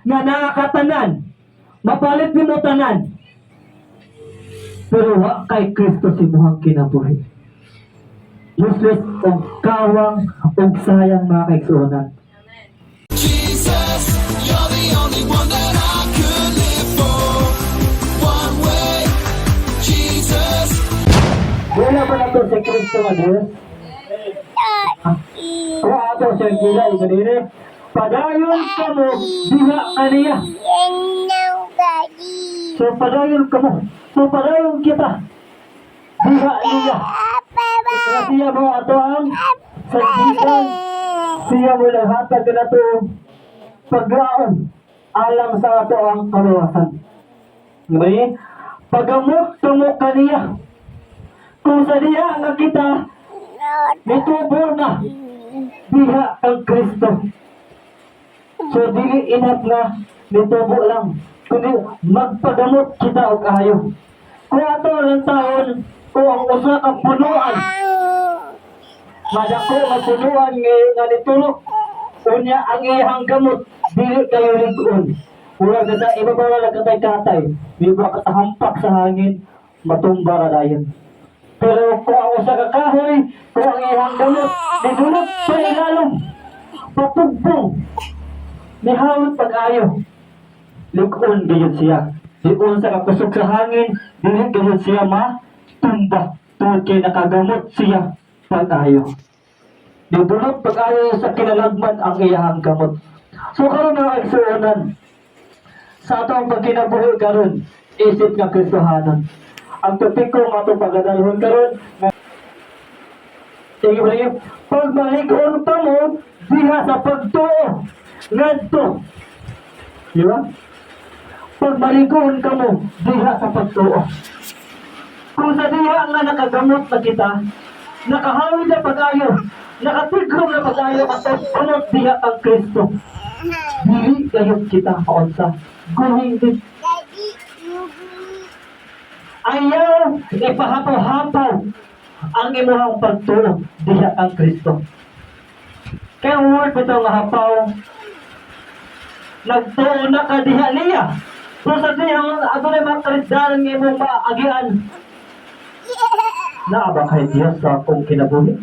Nga naa ka tanan, mapalit nimo tanan, pero wa kay Kristo sa imong kinabuhi. Useless og kawang og sayang, mga kaigsuonan. Jesus, you're the only one that I could live for. One way, Jesus. Wala ba nato si Kristo nga Diyos? Kung ato siyang gila, inganini, padayon kamo diha kaniya. So padayon kamo. So padayon kita diha niya. Kaya siya mo ato ang sandigan. Siya mo naghatag kanato paglaom alang sa ato ang kaluwasan. Diba? Pagamot kamo kaniya. Kung sa diha nga kita nitubo na diha ang Kristo. So dili enough na nitubo lang, kundi magpagamot kita og ayo. Kung ato lang taon, kung ang usa ka punuan, madako nga punuan nga nitulok, unya ang iyang gamot dili kayo lig-on. Murag sa ibabaw lang katay-katay, di ba kahampak sa hangin, matumba ra dayon. Pero kung ang usa ka kahoy, kung ang iyang gamot nidulot pa ilalom, patugbong, nihawit pag-ayo, lig-on gayud siya. Lig-on sa kakusog sa hangin, dili gayud siya matumba tungod kay nakagamot siya pag-ayo. Nidulot pag-ayo sa kinalagman ang iyang gamot. So karon, mga igsuonan, sa atong pagkinabuhi karon isip nga Kristohanon, ang topiko nga atong pagadalhon karon, sige ba, pagmalig-on kamo diha sa pagtuo ngadto. Di ba? Pagmalig-on kamo diha sa pagtuo. Kung sa diha nga nakagamot na kita, nakahawid na pag-ayo, nakatigrom na pag-ayo at gamot diha ang Kristo, dili kayo kita kaunsa. Guhing din. Ayaw ipahapaw-hapaw ang imuhang pagtuo diha ang Kristo. Kaya ang word bitaw nga hapaw, nagtuo na ka diha niya. Kung sa diha adunay mga kalindanan nga imong maagian, naa ba kay Dios sa akong kinabuhi?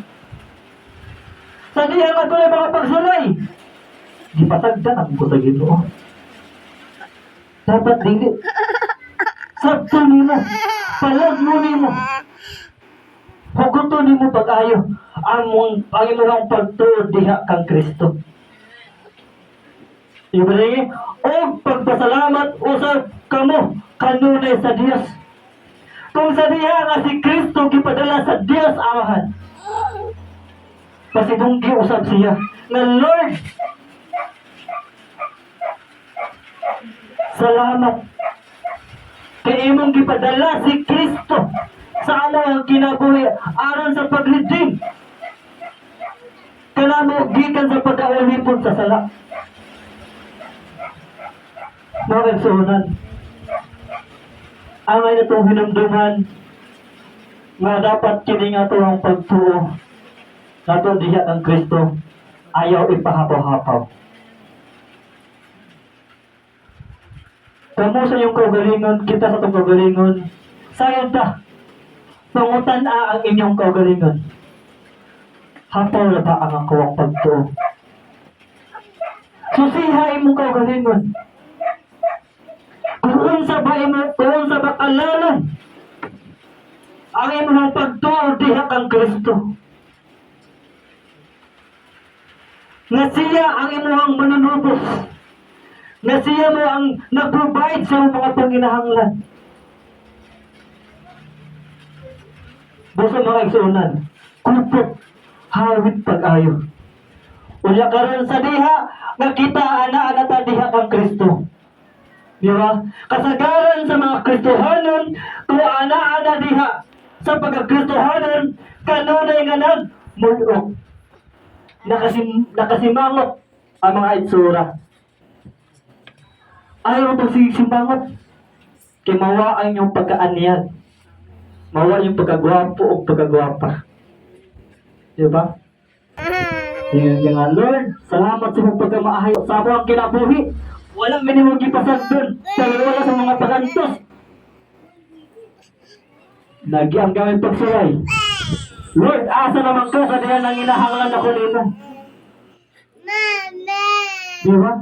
Sa diha nga adunay mga pagsulay, gipasagdan ako sa Ginoo. Dapat dili. Sabto nimo, palag mo nimo. Huguto nimo pag-ayo ang imong pagtuo diha kang Kristo. Iba og pagpasalamat usab kamo kanunay sa Dios. Kung sa diha nga si Kristo gipadala sa Dios Amahan, pasidunggi usab siya nga, "Lord, salamat kay imong gipadala si Kristo sa among kinabuhi aron sa pag-redeem kanamo gikan sa pagkaulipon sa sala." Mga kaigsuonan, angay natong hinumduman nga dapat kini nga ang pagtuo nato diha ang Kristo ayaw ipahapaw-hapaw. Kamo sa iyong kaugalingon, kita sa itong kaugalingon, sayod ta, pangutan-a ang inyong kaugalingon. Hapaw na ba ang akong pagtuo? Susiha imong kaugalingon. Kung unsa ba imo, kung unsa ba kalalom ang imong pagtuo diha kang Kristo. Nga siya ang imong manunubos. Nga siya mo ang nag-provide sa imong mga panginahanglan. Busa, mga igsuonan, kupot, hawit pag-ayo. Unya karon sa diha nga kita ana-ana ta diha kang Kristo. Di ba? Kasagaran sa mga Kristohanon, kung ana-ana diha sa pagka-Kristohanon, kanunay nga nagmulok. Nakasimangot ang mga itsura. Ayaw pagsimangot. Kay mawa ang inyong pagkaanyag. Mawa yung pagkagwapo o pagkagwapa. Di ba? Ingon ka nga, "Lord, salamat sa imong pagkamaayo sa akong kinabuhi." Wala man nimo gipasagdon wala sa mga pagantos. Nagyang gamit pagsulay. Lord, asa naman ka sa diyan ang inahanglan ako nimo? Di ba?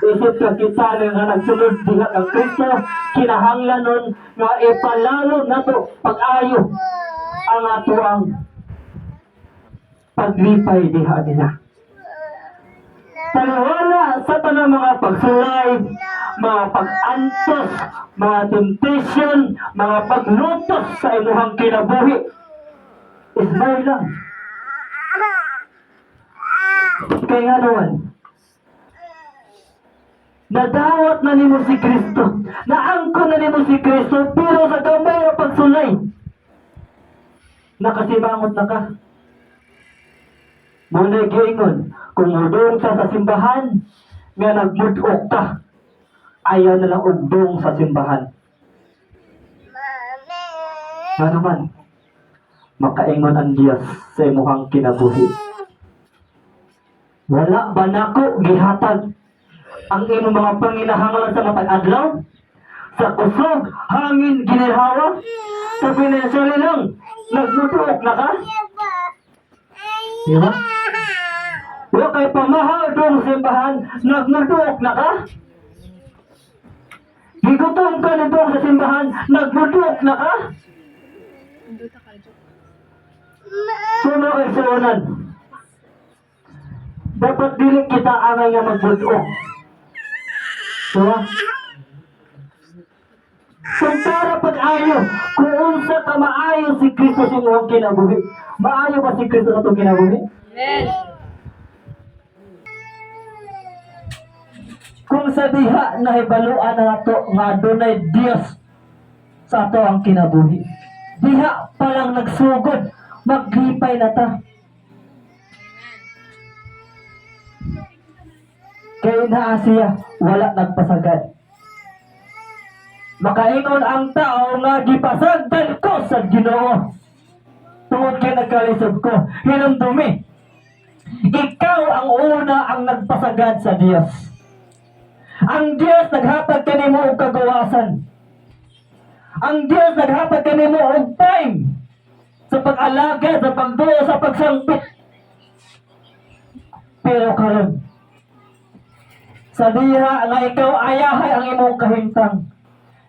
Isip ka kita nga nagsunod diha kang Kristo, kinahanglan nun nga ipalalo nato pag-ayo ang ato ang paglipay diha nila. Taliwala sa tanang mga pagsulay, mga pag-antos, mga temptation, mga paglutos sa imuhang kinabuhi. Ismay lang. Kaya nga naman, nadawat na nimo si Kristo, naangkon na nimo si Kristo, pero sa gamay nga pagsulay, nakasimangot na ka. Muna giingon, kung mudong ka sa simbahan, nga nagmudok ka, ayaw na lang ugdong sa simbahan. Nga naman, makaingon ang Diyos sa imuhang kinabuhi. Wala ba nako gihatag ang imong mga panginahanglan sa matag adlaw? Sa kusog, hangin, ginhawa? Sa financially lang, nagmutuok na ka? Di ba? Wa kay pamahal dong simbahan, nagmutuok na ka? Gigutom ka na dong sa simbahan, nagmutuok na ka? Suno kay suonan. Dapat dili kita angay nga magbutok. Diba? Kung para pag-ayo, kung unsa ka maayo si Kristo sa imong kinabuhi. Maayo ba si Kristo sa atong kinabuhi? Amen. Kung sa diha nahibaluan na nato nga adunay Dios sa ato ang kinabuhi. Diha pa lang nagsugod, maglipay na ta. Kay naa siya, wala nagpasagad. Makaingon ang tao nga gipasagdan ko sa Ginoo. Tungod kay nagkalisod ko, hinumdumi. Ikaw ang una ang nagpasagad sa Dios. Ang Dios naghatag kanimo og kagawasan. Ang Dios naghatag kanimo og time sa pag-alaga, sa pagduo, sa pagsangpit. Pero karon, sa diha nga ikaw ayahay ang imong kahimtang,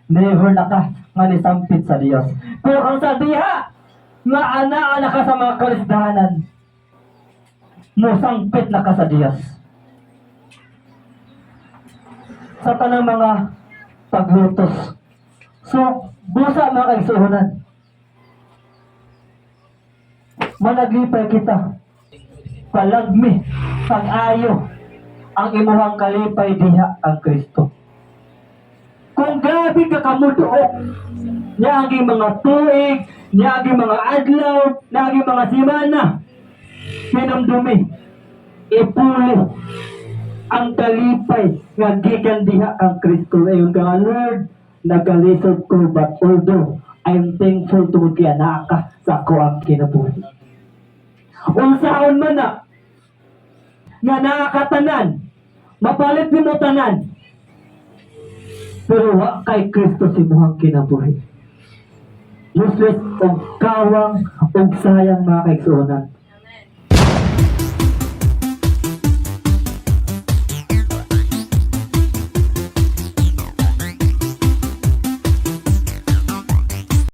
never na ka nga nisampit sa Dios. Pero kung sa diha nga anaa na ka sa mga kalisdahanan, musangpit na ka sa Dios. Sa tanang mga paglutos. So, busa, mga kaigsuonan. Managlipay kita. Palagmi, pag-ayo, ang imuhang kalipay diha ang Kristo. Kung grabe ka kamuduok, niagi mga tuig, niagi mga adlaw, niagi mga simana, hinumdumi, ipuli ang kalipay nga gikan diha ang Kristo. Ayon ka nga, "Lord, nagkalisod ko, but although I'm thankful tungod kay naa ka sa ako ang kinabuhi." Unsaon man na nga naa ka tanan, mapalit nimo tanan, pero wa kay Kristo sa imong kinabuhi, useless og kawang og sayang, mga kaigsuonan.